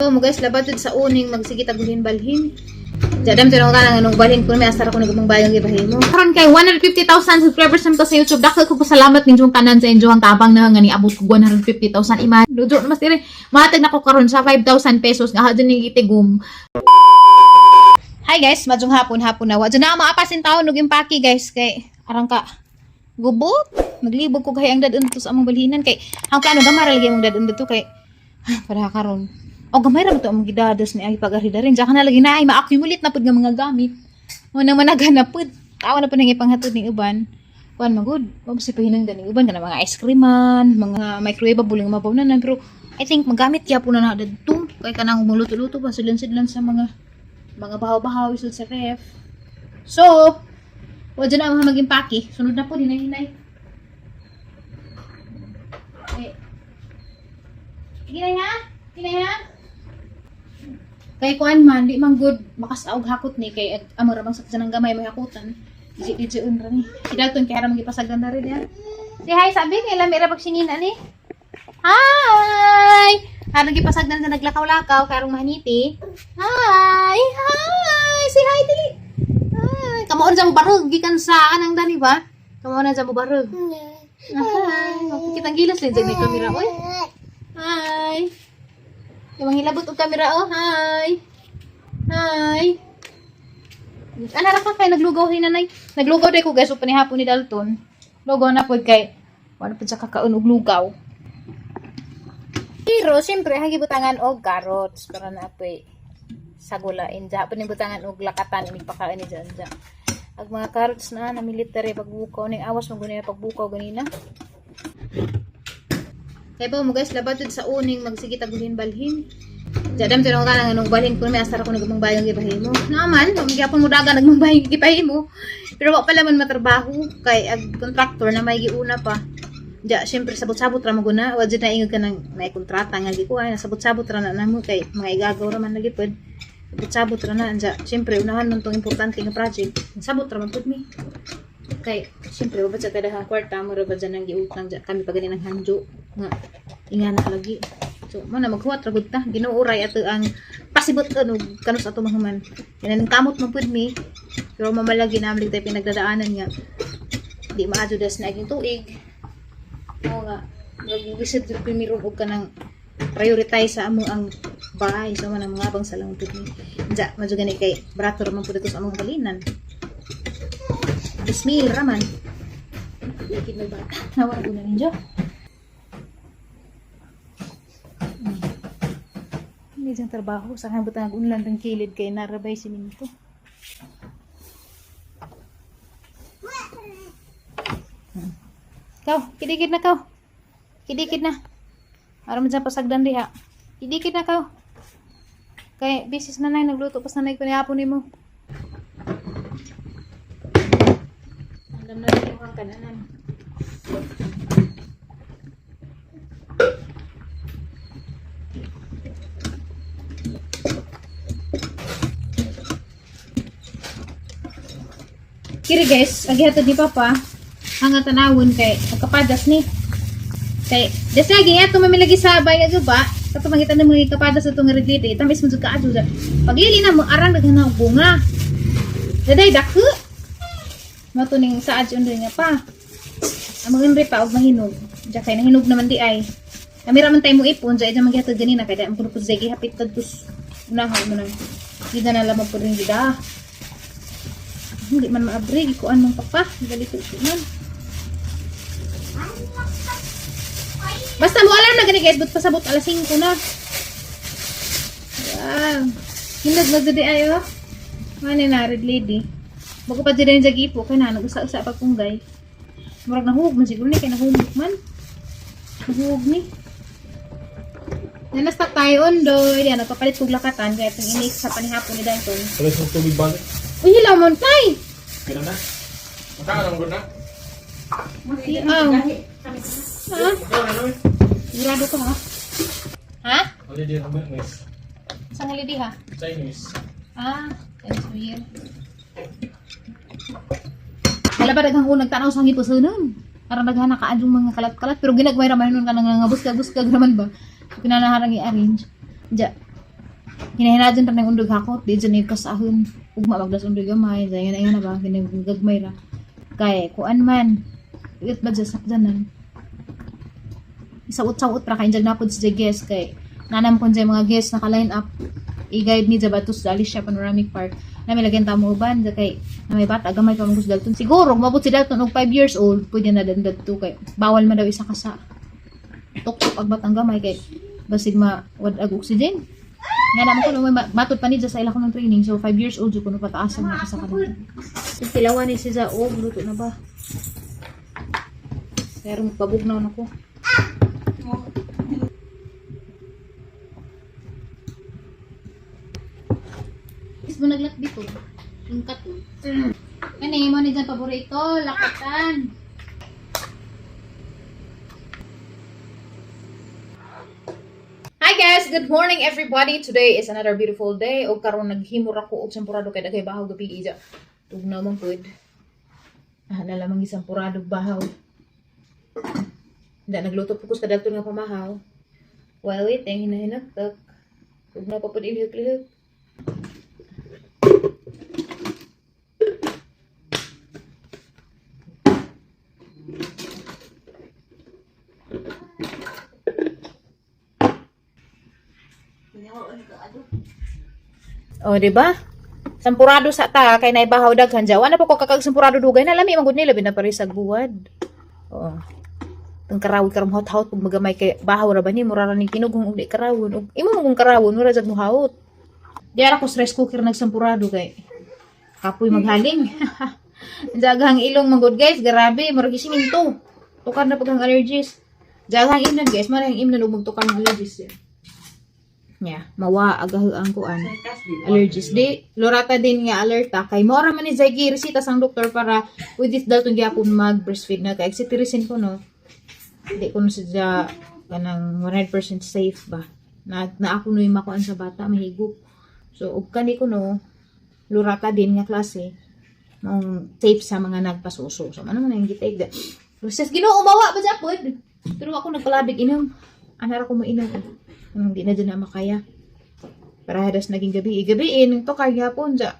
Mo guys, labad jud sa uning magsige tagulin balhin. Jadam jud ang kanang anong balhin ko may asar ako nagumang bayong gibahimo. Karon kay 150,000 subscribers na to sa YouTube. Dako ko pasalamat ninyong tanan sa inyong tabang na nga niabot ko 150,000 ima. Lujo na mas diri. Mahatag nako karon sa 5,000 pesos nga hadto ning itigom. Hi guys, madyong hapon hapon na. Wa jud na maapasin taon og impake guys kay arang ka gubot. Naglibog ko kay ang dadon to sa among balhinan kay ang plano gamay ra lagi among dadon dito kay para karon. O gamay ra ba to among gidados ni ay pag-arida rin. Diyan ka na lagi na ay ma-accumulate na pud nga mga gamit. Mo na managana pud. Tawa na pud nang ipanghatod ning uban. Kuan magud. Wa si pahinang ning uban kana mga ice cream man, mga microwavable nga mabaw na pero I think magamit kya po na na dadto kay kanang muluto-luto pa sidlan-sidlan sa mga bahaw-bahaw isod sa ref. So, wa dyan na ang mga mag-impake. Sunod na po, hinay-hinay. Eh. Hinay ha? Hinay ha? Kay kuan man, di man good makasaog hakot ni kay amo ra bang sa ng gamay may hakutan. Di di di ra ni. Si Dalton kay ra magipasagdan na rin ya. Say hi sabi kay lami ra pag sinina ni. Hi! Harang gipasagdan sa naglakaw-lakaw karong mahaniti. Hi! Hi! Say hi dili. Hi! Kamuon sa mo barog gikan sa kanang dani ba? Kamuon na sa mo barog. Hi! Kitang gilas din sa may kamera oy. Hi! Yung hilabot og kamera oh. Hi. Hi. Ana ra ka kay naglugaw ni nanay. Naglugaw day ko guys so panihapon ni Dalton. Lugaw na pod kay wala pud sa kakaon og lugaw. Pero siyempre hagi butangan og carrots para na apoy sagulain ja. Pud ni butangan og lakatan inig pakaon ni dyan ja. Ag mga carrots na namilit diri pagbukaw ning awas mo guni pagbukaw ganina. Kay ba mo guys, labad jud sa uning magsige tagulin balhin. Jadam jud ang kanang anong balhin ko may asar ako nagumang bayong gibahimo. Naman, gyapon mo daga nagmang bayong gibahimo. Pero wa pala man matrabaho kay ag contractor na may giuna pa. Ja, syempre sabot-sabot ra mo guna, wa jud na ingod ka nang may kontrata nga gikuha, sabot-sabot ra na namo kay mga igagaw ra man lagi pod. Sabot-sabot ra na ja. Syempre unahan man tong importante nga project. Sabot ra man pud mi. Kay syempre wa ba sa kada kwarta mo ra ba dyan ang giutang ja kami pa gani ng hanjo nga ingana lagi. So mo na maghuwat ra gud ta Ginoo ray ato ang pasibot ano kanus ato mahuman. Yan ang kamot man pud mi. Pero mamalagi na amlig tayo pinagdadaanan nga di maadyo das na aging tuig. Oo nga nagwisid jud primero og kanang prioritize sa amo ang bahay so man ang mga abang sa lang pud mi. Ja, madyo gani kay barato ra man pud ito sa among balinan. Bismil raman. Likid na bata. Nawara ko na ninyo. Hindi siyang trabaho. Sa kanya butang unlan ng kilid kay narabay siminto. Kaw, kidikit na kaw. Kidikit na. Aram dyan pasagdan diha. Kidikit na kaw. Kay bisis na nay nagluto pas na nay panihapon nimo. Alam na rin yung kananan. Kiri guys, agi hatod ni Papa, ang tanawon kay kapadas ni. Kay des lagi nga tumamilagi sa bay nga guba, kato mangita na mga kapadas ato nga red lady, tamis mo jud kaadyo. Paglili na mo arang daghan na og bunga. Daday dako. Mo to ning saad si undoy nga pa. Ang mga unri pa og mahinog. Diya kay nahinog naman di ay. Kamera man tayo mo ipon, diya man gihatod ganina kay di man kuno pud siya gihapit kadtos unahan mo nang di na nalamang po rin gida. Hindi man maabre, gikuan mong papa. Galito siya man. Basta mo alam na gani guys, but pasabot alas 5 na. Wow. Hinog na di ayo. Mani na red lady. Bago pa dyan sa gipo, kay na nag-usa-usa pa punggay. Murag nahuog man siguro ni kay nahuog man. Nahuog ni. Nanasta tayo ondoy, diyan nagpapalit kog lakatan kaya itong inik sa panihapon ni Dalton. Wala sa tubig ba? Uy, hilaw man tay. Kaya na? Magkano naman na? Hilaw. Ha? Sigurado ka ha? Ha? Holiday na ba? Miss. Saan holiday ha? Chinese. Ah, Chinese New Year. Wala ba daghang unang tanaw sa ngipusunon? Parang daghan na kaadong mga kalat-kalat pero ginagmay ra man nun kanang nga buskag-buskag naman ba. Kinanaharang i-arrange. Ja. Hinahinadyon pa ng undog hakot, di dyan yung kasahon. Ugma magdas undog gamay, dyan yun na ba, ginagagmay ra. Kaya, kuan man, it ba dyan sakdanan. Isaut-saut ra kay dyan napod sa guest kay nanam kon dyan mga guest naka-line up i-guide ni Jabatus sa Alicia Panoramic Park na may lagyan tamo uban dyan kay na may bata gamay pa mong Dalton siguro kung mabot si Dalton og 5 years old pwede na dandad to kay bawal man daw isa ka sa tuktok ag batang gamay kay basig ma wad ag oxygen nga naman ko no, may matod pa ni sa ila ko ng training, so 5 years old jud ko no pataasan na sa kanila. Tilawan ni si Zao, luto na ba? Pero magpabugnaw na ko. Is mo naglakbi ko. Yung kato. Ano mo ni dyan paborito? Lakatan. Hi guys, good morning everybody. Today is another beautiful day. Og karon naghimor ako og sampurado kay daghay bahaw gabi ija. Tugnaw man pud. Ah, na lamang isang purado bahaw. Hindi, nagluto po ko sa kadalton nga pamahaw. While waiting, hinahinagtak. Tugnaw pa pud ilihok-lihok. O, di ba? Sampurado sa ta kay naibahaw daghan jawa na po ko kakag sampurado dugay na lami man gud ni labi na parisag buwad. Oo. Tang karawod karon hot-hot pag magamay kay bahaw ra ba ni mura ra ni tinughong og di karawon og imo man kung karawon mura jag muhaot. Di ara ko stress cooker nagsampurado kay kapoy maghaling. Jaghang ilong man gud guys, grabe murag siminto. Tukar na pag ang allergies. Jaghang imnan guys, marahing imnan og magtukar ng allergies. Yeah, mawa agahu ang kuan allergies. Di, lorata din nga alerta kay mora man ni Zaygi resita sang doktor para with this dalton gyapon mag breastfeed na kay cetirizine ko no. Di ko no sadya kanang 100% safe ba. Na, na ako no yung makuan sa bata mahigop. So og kani ko no lorata din nga klase mong safe sa mga nagpasuso. So ano man ang gitake da. Process Ginoo mawa ba japod. Pero ako nagpalabig inom. Anara ko mo inom. Hindi na dyan na makaya. Para hadas naging gabi. Gabi eh, nang to kaya ja.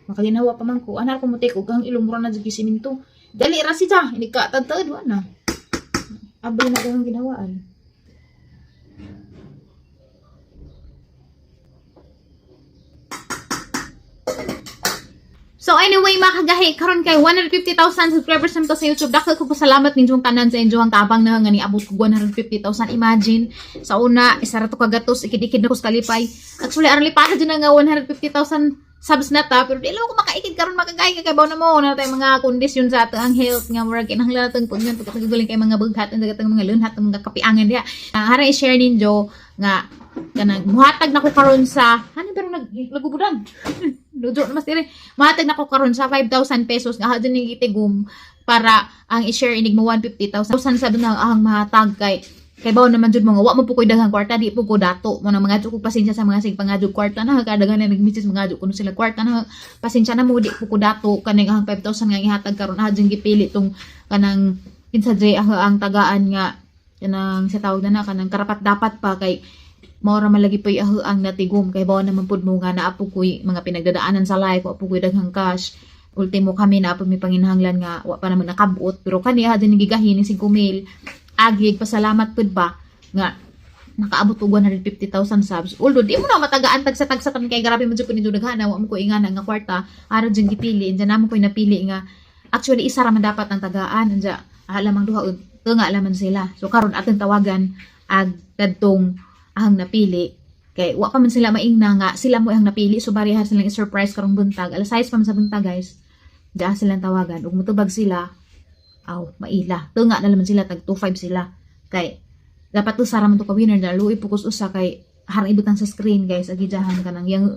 Makaginhawa pa man ko. Anar ko mo take og ang ilong mura na jud siminto. Dali ra siya. Hindi ka tagtad wa na. Abay na ang ginawaan. So anyway, mga kagahi, karon kay 150,000 subscribers na to sa YouTube. Dako ko pasalamat ninyong tanan sa inyong tabang na nga niabot ko 150,000. Imagine, sa una, isa ra to kagatos, ikid-ikid na ko sa kalipay. Actually, aron lipada dyan na nga 150,000 subs na ta, pero di lang ako makaikid karon mga kagahi, kay baw na mo na tayo mga kondisyon sa ato ang health nga murag kinahanglan natong pugnan pagkagaling kay mga bughat ang dagatang mga lunhat ang mga kapiangan diha. Harang i-share ninyo nga kanang muhatag na ko karon sa ano pero nag lagubudan. Lujo na mas diri. Muhatag na ko karon sa 5,000 pesos nga hadto ning gitigom para ang i-share inig mo 150,000 sabi na ang mahatag kay kay bawo naman jud mga wa mo po koy daghang kwarta, di po ko dato mo na mga ko pasensya sa mga sig pangadyo kwarta na kadaghan na nag-message mga kuno sila kwarta na pasensya na mo di po ko dato kaning ang 5,000 nga ihatag karon ah jud gipili tong kanang kinsa dre ang tagaan nga kanang sa tawag na na kanang karapat dapat pa kay mao ra man lagi po'y aho ang natigom kay bawo naman pud mo nga naa po ko'y mga pinagdadaanan sa life, wa po ko'y daghang cash, ultimo kami na po may panginahanglan nga wa pa naman nakabot pero kani ha din gigahin ni 5,000 agig pasalamat pud ba nga nakaabot og 150,000 subs, although di mo na matagaan tagsa tagsa tan kay grabe man jud ko nindot daghana wa mo ko ingana nga kwarta aron jud gipili anja namo ko'y napili nga actually isa ra man dapat ang tagaan anja lamang duha og tunga laman sila. So karon atong tawagan ag kadtong ang napili kay wa pa man sila maingna nga sila mo ang napili, so barihan silang i-surprise karong buntag alas 6 pa man sa buntag guys. Diyan silang tawagan ug motubag sila aw maila tunga na laman sila tag 25 sila kay dapat usa ra man to ka winner na luoy pukos usa kay harang ibutang sa screen guys agijahan kanang yang.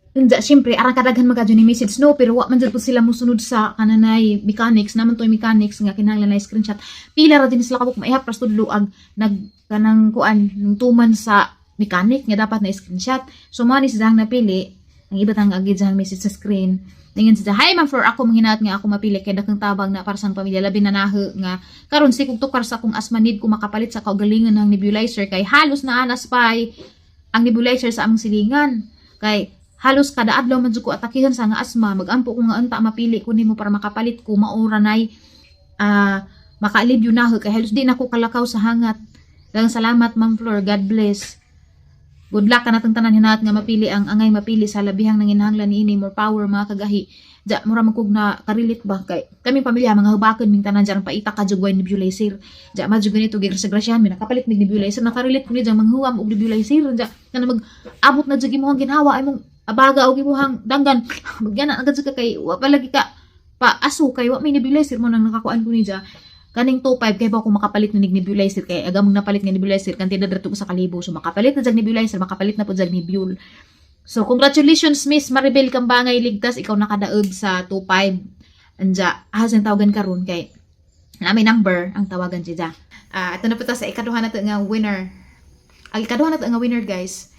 Unja, syempre, arang kadaghan magkadyo ni message, no, pero wa man jud po sila musunod sa kananay mechanics, naman to mechanics nga kinahanglan na screenshot. Pila ra din sila kabuk maihap pras tudlo ang nag kanang kuan nung tuman sa mechanic nga dapat na screenshot. So mo ni sila ang napili, ang iba tang agi dyan message sa screen. Ningon sila, "Hi ma'am, for ako manghinaot nga ako mapili kay dakang tabang na para sa pamilya labi na naho nga karon sikog tukar sa akong asma need ko makapalit sa kaugalingon ng nebulizer kay halos na anas pay ang nebulizer sa among silingan. Kay halos kada adlaw man jud ko atakihan sa nga asma, magampo ko nga unta mapili ko nimo para makapalit ko maura nay makaalibyo na ako kay halos di na ko kalakaw sa hangat. Daghang salamat, Ma'am Flor. God bless. Good luck kanatong tanan hinaot nga mapili ang angay mapili sa labihang nanginahanglan niini. More power, mga kagahi. Ja mura man kog na ka-relate ba kay kaming pamilya mga hubakan ming tanan dyan paita ka jud way nebulizer. Ja ma jud ganito gigrasya mi nakapalit mig nebulizer, nakarelate ko ni jang manghuwam og nebulizer ja kana mag abot na jud imong ginhawa imong abaga og imong danggan magyana agad jud ka kay wa pa lagi ka pa aso kay wa may nebulizer mo nang nakakuan ko ni ja kaning 2.5 kay ba ko makapalit na nig nebulizer kay aga mong napalit nga nebulizer kan tidad ko sa kalibo, so makapalit na jag nebulizer, makapalit na po jag nebule. So congratulations, Miss Maribel Kambangay Ligtas, ikaw nakadaog sa 2.5. Anja ahas ang tawagan karon kay na may number ang tawagan siya. Ah, ito na po ta sa ikaduha na to nga winner. Ang ikaduha na to nga winner, guys,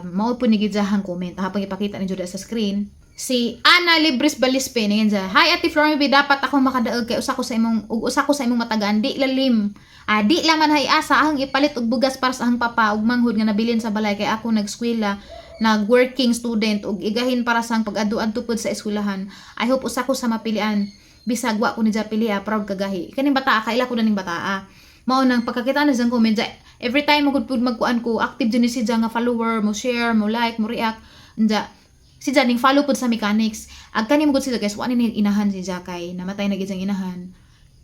mao po ni gidjahang comment hapon ipakita ni Judah sa screen, si Ana Libres Balispe ningan siya. "Hi Ate Flor, dapat ako makadaog kay usa ko sa imong ug usa ko sa imong matagaan. Di lalim. Ah, di laman hay asa ahang ipalit og bugas para sa ahang papa ug manghud nga nabilin sa balay kay ako nagskwela, nag-working student ug igahin para sa pag-adu-adto pod sa eskwelahan. I hope usa ko sa mapilian. Bisag wa ko ni pili, proud kagahi." Kaning bata, kaila ko na ning bata. Mao nang pagkakita na siyang comment, every time mo gud pud magkuan ko, active jud ni siya nga follower, mo share, mo like, mo react. Anja si Jan follow pud sa mechanics. Ag kani mo gud siya, guys, wa ni inahan si Ja kay namatay na gid siyang inahan.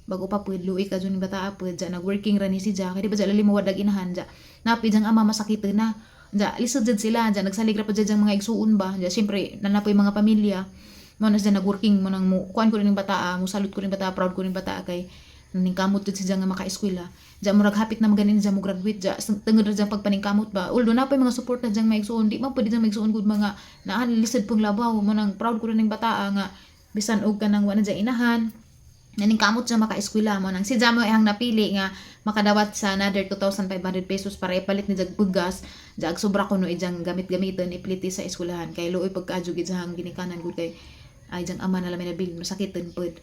Bago pa pud luoy ka jud bata pud ja nagworking ra ni si Ja kay di ba ja lalim mo wadag inahan ja. Napi jang ama masakit na. Ja lisod jud sila ja nagsalig ra pud jud mga igsuon ba. Ja siyempre nanapoy mga pamilya. Mo na siya nagworking mo nang mo kuan ko rin bata, mo salute ko rin bata, proud ko rin bata kay naningkamot jud siya nga makaeskwela. Ja murag hapit na maganin siya mo graduate ja tungod ra jang pagpaningkamot ba. Although na pa mga support na jang maigsuon, di man pwede jang maigsuon gud mga naan lisod pong labaw mo nang proud ko rin ning bata nga bisan og kanang wa na jang inahan, naningkamot siya makaeskwela. Mo nang si Jamo ihang napili nga makadawat sa another 2,500 pesos para ipalit ni jag bugas jag sobra kuno ijang gamit-gamiton ipliti sa eskwelahan kay luoy pagkaadyo gid sa ginikanan gud kay ay jang ama na lamin na bil masakiton pud.